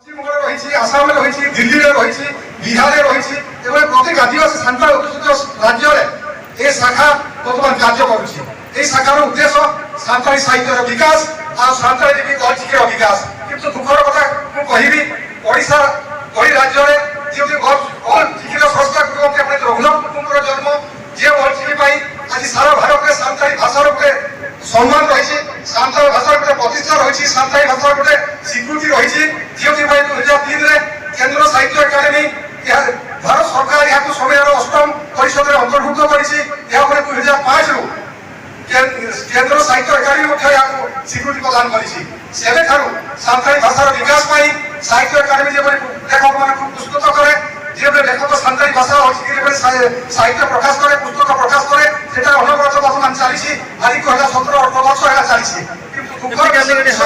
ପଶ୍ଚିମବଙ୍ଗରେ ରହିଛି, ଆସାମରେ ରହିଛି, ଦିଲ୍ଲୀରେ ରହିଛି, ବିହାରରେ ରହିଛି ଏବଂ ପ୍ରତ୍ୟେକ ଆଦିବାସୀ ସାନ୍ତାଳ ଅଧ୍ୟୁଷିତ ରାଜ୍ୟରେ ଏ ଶାଖା ବର୍ତ୍ତମାନ କାର୍ଯ୍ୟ କରୁଛି। ଏହି ଶାଖାର ଉଦ୍ଦେଶ୍ୟ ସାନ୍ତାଳୀ ସାହିତ୍ୟର ବିକାଶ ଆଉ ସାନ୍ତାଳୀ ଲିପି ଅଲଚିକିର ବିକାଶ। କିନ୍ତୁ ଦୁଃଖର କଥା ମୁଁ କହିବି, ଓଡ଼ିଶା ଭଳି ରାଜ୍ୟରେ ଯେଉଁଠି ଅଲଚିକିର ସ୍ରଷ୍ଟା କୁହନ୍ତି ଆପଣ ରଘୁନାଥ ମୁର୍ମୁଙ୍କର ଜନ୍ମ, ଯେ ଅଲଚିକି ପାଇଁ ଆଜି ସାରା ଭାରତରେ ସାନ୍ତାଳୀ ଭାଷାର ଗୋଟେ ସମ୍ମାନ ରହିଛି, ସାନ୍ତାଳ ଭାଷାର ଗୋଟେ ପ୍ରତିଷ୍ଠା ରହିଛି, ସାନ୍ତାଳୀ ଭାଷାର ଗୋଟେ ସ୍ୱୀକୃତି ରହିଛି, ଯେଉଁଥିପାଇଁ 2003ରେ କେନ୍ଦ୍ର ସାହିତ୍ୟ ଏକାଡେମୀ ଏହା ଭାରତ ସରକାର ଏହାକୁ ସମ୍ବିଧାନର ଅଷ୍ଟମ ପରିଷଦରେ ଅନ୍ତର୍ଭୁକ୍ତ କରିଛି। ଏହାପରେ 2005ରୁ କେନ୍ଦ୍ର ସାହିତ୍ୟ ଏକାଡେମୀ ମଧ୍ୟ ଏହାକୁ ସ୍ୱୀକୃତି ପ୍ରଦାନ କରିଛି। ସେବେଠାରୁ ସାନ୍ତାଳୀ ଭାଷାର ବିକାଶ ପାଇଁ ସାହିତ୍ୟ ଏକାଡେମୀ ଯେପରି ଲେଖକମାନଙ୍କୁ ପୁରସ୍କୃତ କରେ, ଯେପରି ଲେଖକ ସାନ୍ତାଳୀ ଭାଷା ଅଛି ଯେପରି ସାହିତ୍ୟ ପ୍ରକାଶ କରେ, ପୁସ୍ତକ ପ୍ରକାଶ କରେ, ସେଟା ଅନବରତ ବର୍ତ୍ତମାନ ଚାଲିଛି। ଆଜିକୁ ହେଲା 17-18 ବର୍ଷ ହେଲା ଚାଲିଛି। କିନ୍ତୁ ଦୁଃଖର ବିଷୟ,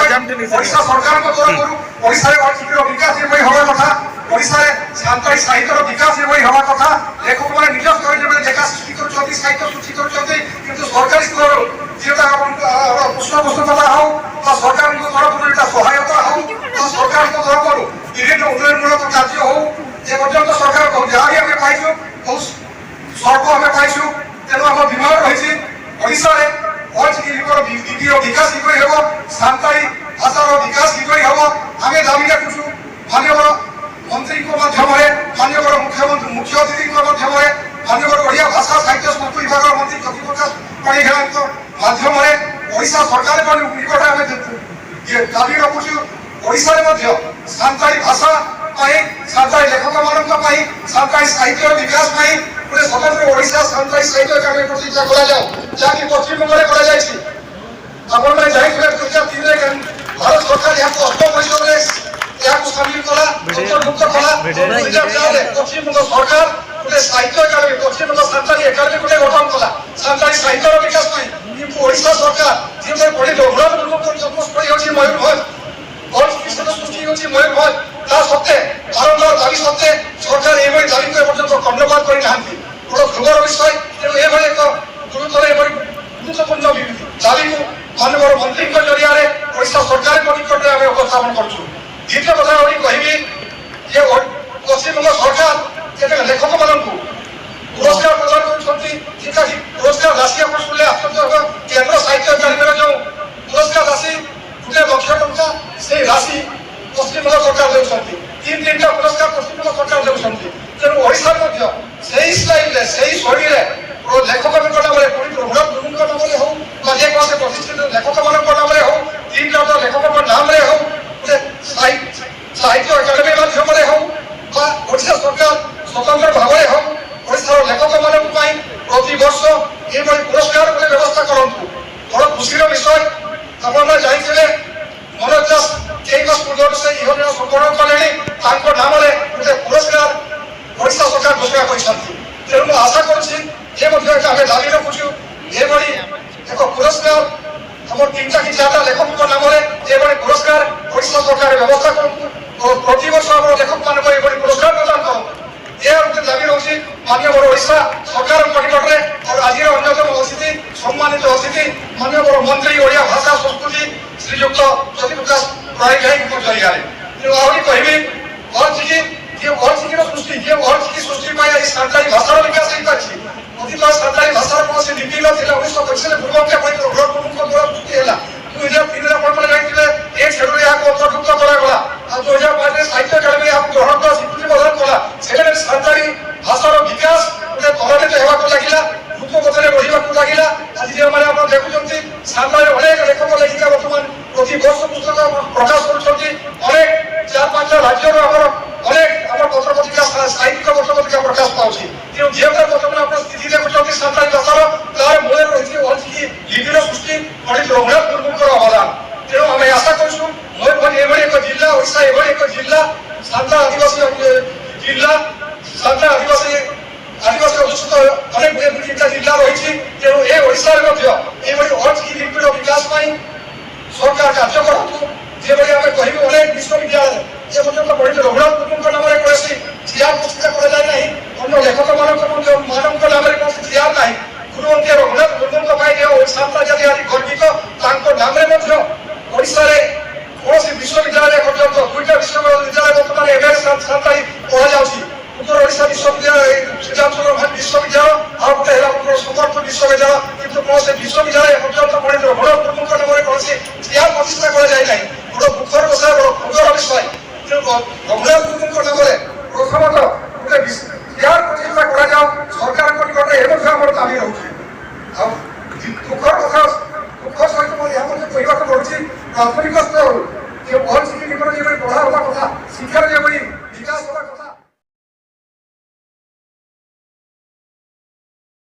ଓଡ଼ିଶା ସରକାରଙ୍କ ତରଫରୁ ଓଡ଼ିଶାରେ ଅଲଚିକିର ବିକାଶ ଯେଭଳି ହେବା କଥା, ଓଡ଼ିଶାରେ ସାନ୍ତାଳୀ ସାହିତ୍ୟର ବିକାଶ ଯେଭଳି ହେବା କଥା, ଲେଖକମାନେ ନିଜ ସ୍ତରରେ ଯେଭଳି ଲେଖା ସୃଷ୍ଟି କରୁଛନ୍ତି, ସାହିତ୍ୟ ସୃଷ୍ଟି କରୁଛନ୍ତି, କିନ୍ତୁ ସରକାରୀ ସ୍ତରରୁ ଯେଉଁଟା ପୃଷ୍ଠପୋଷକତା ହଉ ବା ସରକାରଙ୍କ ତରଫରୁ ଏଇଟା ସହାୟତା ହଉ ବା ସରକାରଙ୍କ ତରଫରୁ ବିଭିନ୍ନ ଉନ୍ନୟନମୂଳକ କାର୍ଯ୍ୟ ହଉ, ଯେ ପର୍ଯ୍ୟନ୍ତ ସରକାର ଯାହା ବି ଆମେ ପାଇଛୁ, ବହୁତ ସ୍ୱଳ୍ପ ଆମେ ପାଇଛୁ। ତେଣୁ ଆମ ବିମାନ ରହିଛି, ଓଡ଼ିଶାରେ ଅଲଚିକି ଲିପିର ବିକାଶ କିପରି ହେବ, ସାନ୍ତାଳୀ ଭାଷାର ବିକାଶ କିପରି ହେବ, ଆମେ ଦାବି ରଖୁଛୁ ମାନ୍ୟବର ମନ୍ତ୍ରୀଙ୍କ ମାଧ୍ୟମରେ, ମାନ୍ୟବର ମୁଖ୍ୟମନ୍ତ୍ରୀ ମୁଖ୍ୟ ଅତିଥିଙ୍କ ମାଧ୍ୟମରେ, ମାନ୍ୟବର ଓଡ଼ିଆ ଭାଷା ସାହିତ୍ୟ ସଂସ୍କୃତି ବିଭାଗର ମନ୍ତ୍ରୀ ଜ୍ୟୋତିପ୍ରକାଶ ପାଣିଗ୍ରାହୀଙ୍କ ମାଧ୍ୟମରେ ଓଡ଼ିଶା ସରକାରଙ୍କ ନିକଟରେ ଆମେ ଦାବି ରଖୁଛୁ, ଓଡ଼ିଶାରେ ମଧ୍ୟ ସାନ୍ତାଳୀ ଭାଷା ପାଇଁ, ସାନ୍ତାଳୀ ଲେଖକମାନଙ୍କ ପାଇଁ, ସାନ୍ତାଳୀ ସାହିତ୍ୟର ବିକାଶ ପାଇଁ ଗୋଟେ ସ୍ୱତନ୍ତ୍ର ଓଡ଼ିଶା ସାନ୍ତାଳୀ ସାହିତ୍ୟ ଏକାଡେମୀ ପ୍ରତିଷ୍ଠା କରାଯାଉ, ଯାହାକି ପଶ୍ଚିମବଙ୍ଗରେ କରାଯାଇଛି। ଆପଣମାନେ ଜାଣିଥିବେ, 2003ରେ ଭାରତ ସରକାର ଏହାକୁ ଅଷ୍ଟମ ପରିଷଦରେ ଏହାକୁ ସାମିଲ କଲା, ଅନ୍ତର୍ଭୁକ୍ତ କଲା। 2004ରେ ପଶ୍ଚିମବଙ୍ଗ ସରକାର ଗୋଟେ ସାହିତ୍ୟ ଏକାଡେମୀ, ପଶ୍ଚିମବଙ୍ଗ ସାନ୍ତାଳୀ ଏକାଡେମୀ ଗୋଟେ ଗଠନ କଲା ସାନ୍ତାଳୀ ସାହିତ୍ୟର ବିକାଶ ପାଇଁ। କିନ୍ତୁ ଓଡ଼ିଶା ସରକାର, ଯେଉଁଠାରେ ପଣ୍ଡିତ ରଘୁନାଥ ମୁର୍ମୁଙ୍କର ଜନ୍ମସ୍ଥଳୀ ହେଉଛି ମୟୂରଭଞ୍ଜ, ଅଲଚିକି ସୃଷ୍ଟି ହେଉଛି ମୟୂରଭଞ୍ଜ, ତା ସତ୍ତ୍ୱେ, ବାରମ୍ବାର ଦାବି ସତ୍ତ୍ୱେ ସରକାର ଏଭଳି ଦାବିକୁ ଏପର୍ଯ୍ୟନ୍ତ କର୍ଣ୍ଣପାତ କରିନାହାନ୍ତି। ବଡ଼ ଦୁଃଖର ବିଷୟ। ତେଣୁ ଏଭଳି ଏକ ଗୁରୁତର, ଏଭଳି ଗୁରୁତ୍ୱପୂର୍ଣ୍ଣ ଦାବିକୁ ମାନ୍ୟବର ମନ୍ତ୍ରୀଙ୍କ ଜରିଆରେ ଓଡ଼ିଶା ସରକାରଙ୍କ ନିକଟରେ ଆମେ ଉପସ୍ଥାପନ କରୁଛୁ। ଦ୍ୱିତୀୟ କଥା ଆହୁରି କହିବି ଯେ ପଶ୍ଚିମବଙ୍ଗ ସରକାର କେତେକ ଲେଖକମାନଙ୍କୁ ପୁରସ୍କାର ପ୍ରଦାନ କରୁଛନ୍ତି, ଯେଟାକି ପୁରସ୍କାର ରାଶି ଆପଣ ଶୁଣିଲେ ଆଶ୍ଚର୍ଯ୍ୟ ହେବ। କେନ୍ଦ୍ର ସାହିତ୍ୟ ଏକାଡେମୀର ଯେଉଁ ପୁରସ୍କାର ରାଶି 1 ଲକ୍ଷ ଟଙ୍କା, ସେଇ ରାଶି ପଶ୍ଚିମବଙ୍ଗ ସରକାର ଦେଉଛନ୍ତି। ତିନି ତିନିଟା ପୁରସ୍କାର ପଶ୍ଚିମବଙ୍ଗ ସରକାର ଦେଉଛନ୍ତି। ତେଣୁ ଓଡ଼ିଶାରେ ମଧ୍ୟ ସେଇ ଷ୍ଟାଇଲରେ, ସେଇ ଶୈଳୀରେ ଲେଖକଙ୍କ ନାମରେ, ପଣ୍ଡିତ ରଘୁନାଥ ମୁର୍ମୁଙ୍କ ନାମରେ ହଉ ବା ଯେକୌଣସି ପ୍ରତିଷ୍ଠିତ ଲେଖକମାନଙ୍କ ନାମରେ ହଉ, ତିନିଟା ଲେଖକଙ୍କ ନାମରେ ହଉ, ଗୋଟେ ସାହିତ୍ୟ ଏକାଡେମୀ ମାଧ୍ୟମରେ ହଉ ବା ଓଡ଼ିଶା ସରକାର ସ୍ୱତନ୍ତ୍ର ଭାବରେ ହଉ, ଓଡ଼ିଶାର ଲେଖକମାନଙ୍କ ପାଇଁ ପ୍ରତିବର୍ଷ ଏଭଳି ପୁରସ୍କାର ଗୋଟେ ବ୍ୟବସ୍ଥା କରନ୍ତୁ। ବଡ଼ ଖୁସିର ବିଷୟ, ଆପଣମାନେ ଜାଣିଥିବେ, ମନୋଜ ଦାସ କେଇ ମାସ ପୂର୍ବରୁ ସେ ଇହଲୀଳା ସମ୍ବରଣ କଲେଣି। ତାଙ୍କ ନାମରେ ଗୋଟେ ପୁରସ୍କାର ଓଡ଼ିଶା ସରକାର ଘୋଷଣା କରିଛନ୍ତି। ତେଣୁ ମୁଁ ଆଶା କରୁଛି, ଏ ମଧ୍ୟ ଏକ ଆମେ ଦାବି ରଖୁଛୁ, ଏଭଳି ଏକ ପୁରସ୍କାର ଆମର ତିନିଟା କି ଚାରିଟା ଲେଖକଙ୍କ ନାମରେ ଏଭଳି ପୁରସ୍କାର ଓଡ଼ିଶା ସରକାର ବ୍ୟବସ୍ଥା କରନ୍ତୁ ଓ ପ୍ରତିବର୍ଷ ଆମର ଲେଖକମାନଙ୍କୁ ଏଭଳି ପୁରସ୍କାର ପ୍ରଦାନ କରନ୍ତୁ। ଏହା ଗୋଟେ ଦାବି ରହୁଛି ମାନ୍ୟବର ଓଡ଼ିଶା ସରକାରଙ୍କ ନିକଟରେ ଆଉ ଆଜିର ଅନ୍ୟତମ ଅତିଥି, ସମ୍ମାନିତ ଅତିଥି ମାନ୍ୟବର ମନ୍ତ୍ରୀ ଓଡ଼ିଆ ଭାଷା ସଂସ୍କୃତି ଶ୍ରୀଯୁକ୍ତ ଜ୍ୟୋତିପ୍ରକାଶ ପାଣିଗ୍ରାହୀଙ୍କ ଜରିଆରେ। ତେଣୁ ଆହୁରି କହିବି, ଅଲଚିକି ଯେ ଅଲଚିକିର ସୃଷ୍ଟି, ଯେ ଅଲଚିକି ସୃଷ୍ଟି ପାଇଁ ଆଜି ସାନ୍ତାଳୀ ଭାଷାର ବିକାଶ ହେଇପାରିଛି। ଅତୀତ ସାନ୍ତାଳୀ ଭାଷାର କୌଣସି ଲିପି ନଥିଲା। 1925ରେ ପୂର୍ବಕ್ಕೆ ପଣ୍ଡିତ ରଘୁନାଥ ମୁର୍ମୁଙ୍କ ଦ୍ୱାରା ସୃଷ୍ଟି ହେଲା। 2003ରେ ଆପଣମାନେ ଜାଣିଥିବେ, ଏକ ସେଡୁଲ ଏହାକୁ ଅନ୍ତର୍ଭୁକ୍ତ କରାଗଲା ଆଉ 2005ରେ ସାହିତ୍ୟ ଏକାଡେମୀ ଏହାକୁ ଗ୍ରହଣ କଲା, ସ୍ୱୀକୃତି ପ୍ରଦାନ କଲା। ସେଠାରେ ସାନ୍ତାଳୀ ଭାଷାର ବିକାଶ ଗୋଟେ ତ୍ୱରାନ୍ୱିତ ହେବାକୁ ଲାଗିଲା, ଦ୍ରୁତ ଗତିରେ ବଢ଼ିବାକୁ ଲାଗିଲା। ଆଜି ଯେଉଁମାନେ ଆପଣ ଦେଖୁଛନ୍ତି, ସାନ୍ତାଳୀ ଅନେକ ଲେଖକ ଲେଖିକା ବର୍ତ୍ତମାନ ପ୍ରତି ବର୍ଷ ପୁସ୍ତକ ପ୍ରକାଶ କରୁଛନ୍ତି। ଅନେକ ଚାରି ପାଞ୍ଚଟା ରାଜ୍ୟରୁ ଆମର ଅନେକ ଆମର ପତ୍ରପତ୍ରିକା, ସାହିତ୍ୟିକ ପତ୍ରପତ୍ରିକା ପ୍ରକାଶ ପାଉଛି। ତେଣୁ ଯେଉଁଟା ବର୍ତ୍ତମାନ ଆପଣ ସ୍ଥିତି ଦେଖୁଛନ୍ତି ସାନ୍ତାଳୀ ଭାଷାର, ତାର ମୂଳରେ ରହିଛି ଅଲଚିକି ଲିପିର ସୃଷ୍ଟି, ପଣ୍ଡିତ ରଘୁନାଥ ମୁର୍ମୁଙ୍କର ଅବଦାନ। ତେଣୁ ଆମେ ଆଶା କରୁଛୁ, ମୟୂରଭଞ୍ଜ ଏଭଳି ଏକ ଜିଲ୍ଲା, ଓଡ଼ିଶା ଏଭଳି ଏକ ଜିଲ୍ଲା, ସାନ୍ତାଳ ଆଦିବାସୀ ଜିଲ୍ଲା, ସାନ୍ତାଳ ଆଦିବାସୀ ଅଧ୍ୟୁଷିତ ଅନେକ ଗୁଡ଼ିଏ ଦୁଇ ତିନିଟା ଜିଲ୍ଲା ରହିଛି। ତେଣୁ ଏ ଓଡ଼ିଶାରେ ମଧ୍ୟ ଏଭଳି ଅଲଚିକି ଲିପିର ବିକାଶ ପାଇଁ ସରକାର କାର୍ଯ୍ୟ କରନ୍ତୁ। ଯେଭଳି ଆମେ କହିବୁ, ଅନେକ ବିଶ୍ୱବିଦ୍ୟାଳୟ ଯେ ପର୍ଯ୍ୟନ୍ତ ପଣ୍ଡିତ ରଘୁନାଥ ମୁର୍ମୁଙ୍କ ନାମରେ କୌଣସି ଚେୟାର ପ୍ରତିଷ୍ଠା କରାଯାଇ ନାହିଁ, ଅନ୍ୟ ଲେଖକମାନଙ୍କ ମଧ୍ୟ ମାନଙ୍କ ନାମରେ କୌଣସି ଚେୟାର ନାହିଁ। ଗୁରୁବନ୍ତିଆ ରଘୁନାଥ ମୁର୍ମୁଙ୍କ ପାଇଁ ଯେ ସାନ୍ତାଳ ଜାତି ଆଜି ଗର୍ବିତ, ତାଙ୍କ ନାମରେ ମଧ୍ୟ ଓଡ଼ିଶାରେ କୌଣସି ବିଶ୍ୱବିଦ୍ୟାଳୟ ପର୍ଯ୍ୟନ୍ତ, ଦୁଇଟା ବିଶ୍ୱବିଦ୍ୟାଳୟ ଆଉ ଗୋଟେ ହେଲା ଆମର ସମ୍ବଲପୁର ବିଶ୍ୱବିଦ୍ୟାଳୟ। କିନ୍ତୁ କୌଣସି ବିଶ୍ୱବିଦ୍ୟାଳୟ ଏପର୍ଯ୍ୟନ୍ତ ପଣିତ ରଘୁନାଥ ମୁର୍ମୁଙ୍କ ନାମରେ କୌଣସି ଚେୟାର ପ୍ରତିଷ୍ଠା କରାଯାଇ ନାହିଁ। ବଡ଼ ଦୁଃଖର ବିଷୟ, ବଡ଼ ଖବର ବିଷୟ। ତେଣୁ ରଘୁନାଥ ମୁର୍ମୁଙ୍କ ନାମରେ ପ୍ରଥମତଃ ଗୋଟେ ଚେୟାର ପ୍ରତିଷ୍ଠା କରାଯାଉ, ସରକାରଙ୍କ ନିକଟରେ ଏ ମଧ୍ୟ ଆମର ଦାବି ରହୁଛି। ଆଉ ଦୁଃଖର କଥା, ଦୁଃଖ ସହିତ ମୁଁ ଏହା ମଧ୍ୟ କହିବାକୁ ପଡୁଛି, ପ୍ରାଥମିକ ସ୍ତରରୁ ଯେଉଁ ଅଲଚିକି ନିକଟ ଯେଭଳି ପଢ଼ା ହେବା କଥା, ଶିକ୍ଷାର ଯେଭଳି ବିକାଶ ହେବା କଥା।